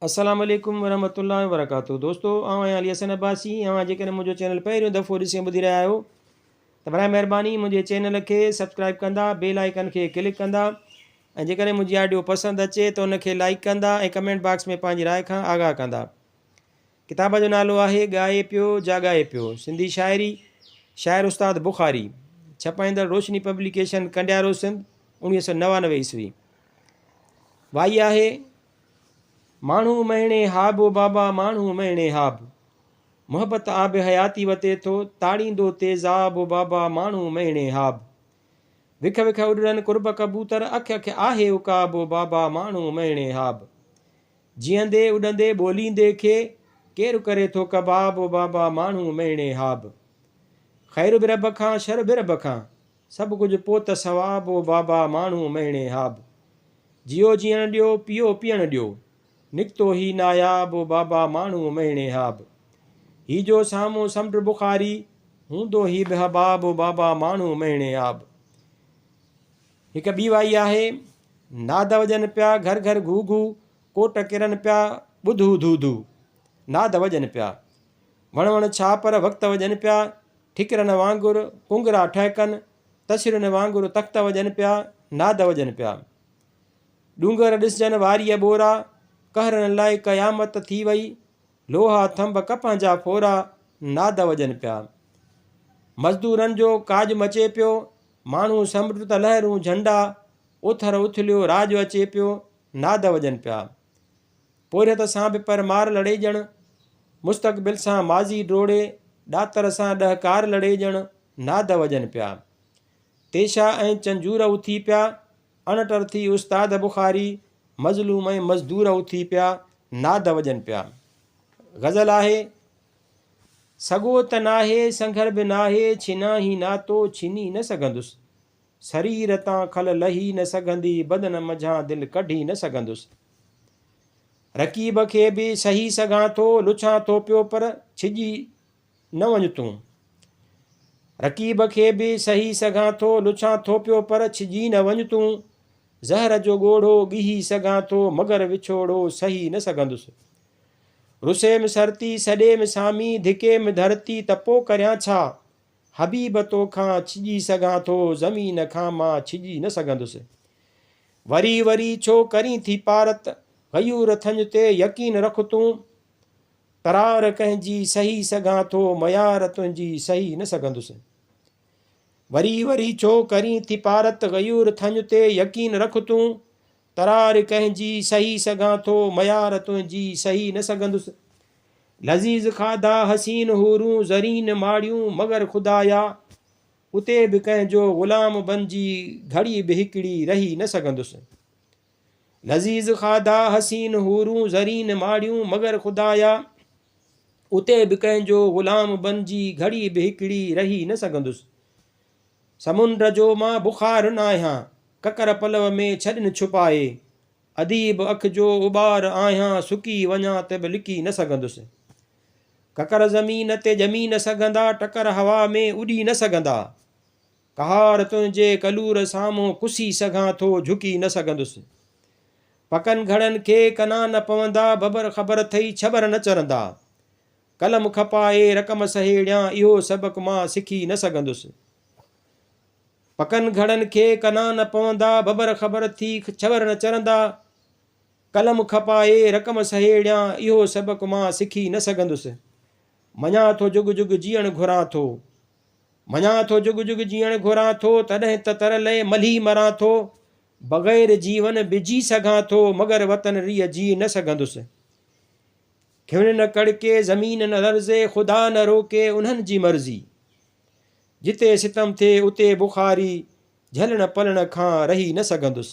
السلام عليڪم ورحمة الله وبرڪاته دوستو آئون آهيان علي حسن عباسي اوهان جيڪڏهن منهنجو چينل پهريون دفعو ڏسي ۽ ٻڌي رهيا آهيو ته برائي مهرباني منهنجي چينل کي سبسڪرائب ڪندا بيل آئيڪن کي ڪلڪ ڪندا ۽ جيڪڏهن منهنجي آڊيو پسند اچي ته ان کي لائيڪ ڪندا ۽ ڪمينٽ باڪس ۾ پنهنجي راء کان آگاهه ڪندا ڪتاب جو نالو آهي ڳائي پيو جاڳائي پيو سنڌي شاعري شاعر استاد بخاري ڇپائيندڙ روشني پبليڪيشن ڪنڊيارو سنڌ 1999 عيسوي وائي آهي ماڻهو مهڻي هاب او بابا ماڻهو مهڻي هاب محبت آب حياتي وتي ٿو تاڙيندو تيزاب او بابا ماڻهو مهڻي هاب وک وک اڏرن قرب ڪبوتر اک اک آهي عقاب او بابا ماڻهو مهڻي هاب جيئندي اڏندي ٻوليندي کي ڪير ڪري ٿو ڪباب او بابا ماڻهو مهڻي هاب خير به رب کان شر به رب کان سڀ ڪجهه پوء ته ثواب او بابا ماڻهو مهڻي هاب جيئو جيئڻ ڏيو پيئو پيئڻ ڏيو نڪتو هي ناياب او بابا ماڻهو مهڻي هاب هي جو سامهون سمنڊ بخاري هوندو هي به حباب او بابا ماڻهو مهڻي هاب هڪ ٻي وائي آهي ناد وڄن پيا گهر گهر گهو گهو ڪوٽ ڪرن پيا ٻڌو ڌو ڌو ناد وڄن پيا وڻ وڻ ڇا پر وقت وڄن پيا، ٺڪرن وانگر ڪنگرا ٺهڪن، تسرين وانگر تخت وڄن پيا، ناد وڄن پيا. ڏونگر ڏسجن واريء ٻورا، قهرن لاء قيامت ٿي وئي، لوها ٿنڀ ڪپهه جا ڦورا، ناد وڄن پيا. مزدورن جو ڪاڄ مچي پيو، ماڻهو سمنڊ ته لهرون جهنڊا، اوٿر اٿليو راڄ اچي پيو، ناد وڄن پيا. پورهيت سان به پر مار لڙي ڄڻ، مستقبل سان ماضي ڊوڙي، ڏاتر سان ڏهڪار لڙي ڄڻ، ناد وڄن پيا. تيشا ۽ چنجور اٿي پيا، اڻٽر ٿي استاد بخاري، مظلوم ۽ مزدور اٿي پيا، ناد وڄن پيا. غزل آهي. سڳو ته ناهي، سنگهر به ناهي، ڇنان هي ناتو، ڇني نه سگهندس. سرير تان کل لهي نه سگهندي، بدن منجهان دل ڪڍي نه سگهندس. رقيب کي به سهي سگهان ٿو، لڇان ٿو پيو پر ڇڄي نه وڃ تون. رقيب کي به سهي سگهان ٿو، لڇان ٿو پيو پر ڇڄي نه وڃ تون. زهر جو ڳوڙهو ڳهي سگهان ٿو، مگر وڇوڙو سهي نه سگهندس. رسيم سرتي، سڏيم سامي، ڌڪيم ڌرتي ته پو ڪريان ڇا؟ حبيب توکان ڇڄي سگهان ٿو، زمين کان مان ڇڄي نه سگهندس. وري وري ڇو ڪرين ٿي پارت، غيور ٿڃ تي يقين رک تون. ترار ڪنهن جي سهي سگهان ٿو، ميار تنهنجي سهي نه سگهندس. وري وري ڇو ڪرين ٿي پارت، غيور ٿڃ تي يقين رک تون. ترار ڪنهن جي سهي سگهان ٿو، ميار تنهنجي سهي نه سگهندس. لذيذ کاڌا، حسين حورون، زرين ماڙيون، مگر خدايا! اتي به ڪنهن جو غلام بنجي گهڙي به هڪڙي رهي نه سگهندس. لذيذ کاڌا، حسين حورون، زرين ماڙيون، مگر خدايا! اتي به ڪنهن جو غلام بنجي گهڙي به هڪڙي رهي نه سگهندس. سمنڊ جو مان بخار ناهيان، ڪڪر پلو ۾ ڇڏين ڇپائي. اديب اک جو اٻار آهيان، سڪي وڃان ته به لڪي نه سگهندس. ڪڪر زمين تي ڄمي نه سگهندا، ٽڪر هوا ۾ اڏي نه سگهندا. قهار تنهنجي ڪلور سامهون ڪسي سگهان ٿو، جهڪي نه سگهندس. پڪن گهڙن کي ڪنا نه پوندا، ببر خبر ٿئي ڇٻر نه چرندا. قلم کپائي رقم سهيڙيان، اهو سبق مان سکي نه سگهندس. پڪن گهڙن کي ڪنا نه پوندا، ببر خبر ٿي ڇٻر نه چرندا. قلم کپائي رقم سهيڙيان، اهو سبق مان سکي نه سگهندس. مڃان ٿو جڳ جڳ جيئڻ گهران ٿو. مڃان ٿو جڳ جڳ جيئڻ گهران ٿو، تڏهن ته تر لئه ملهي مران ٿو. بغير جيون به جي سگهان ٿو، مگر وطن ريء جي نه سگهندس. کيڻ نه ڪڙڪي، زمين نه لرزي، خدا نه روڪي، انهن جي مرضي. جتي ستم ٿئي اتي بخاري، جهلڻ پلڻ کان رهي نه سگهندس.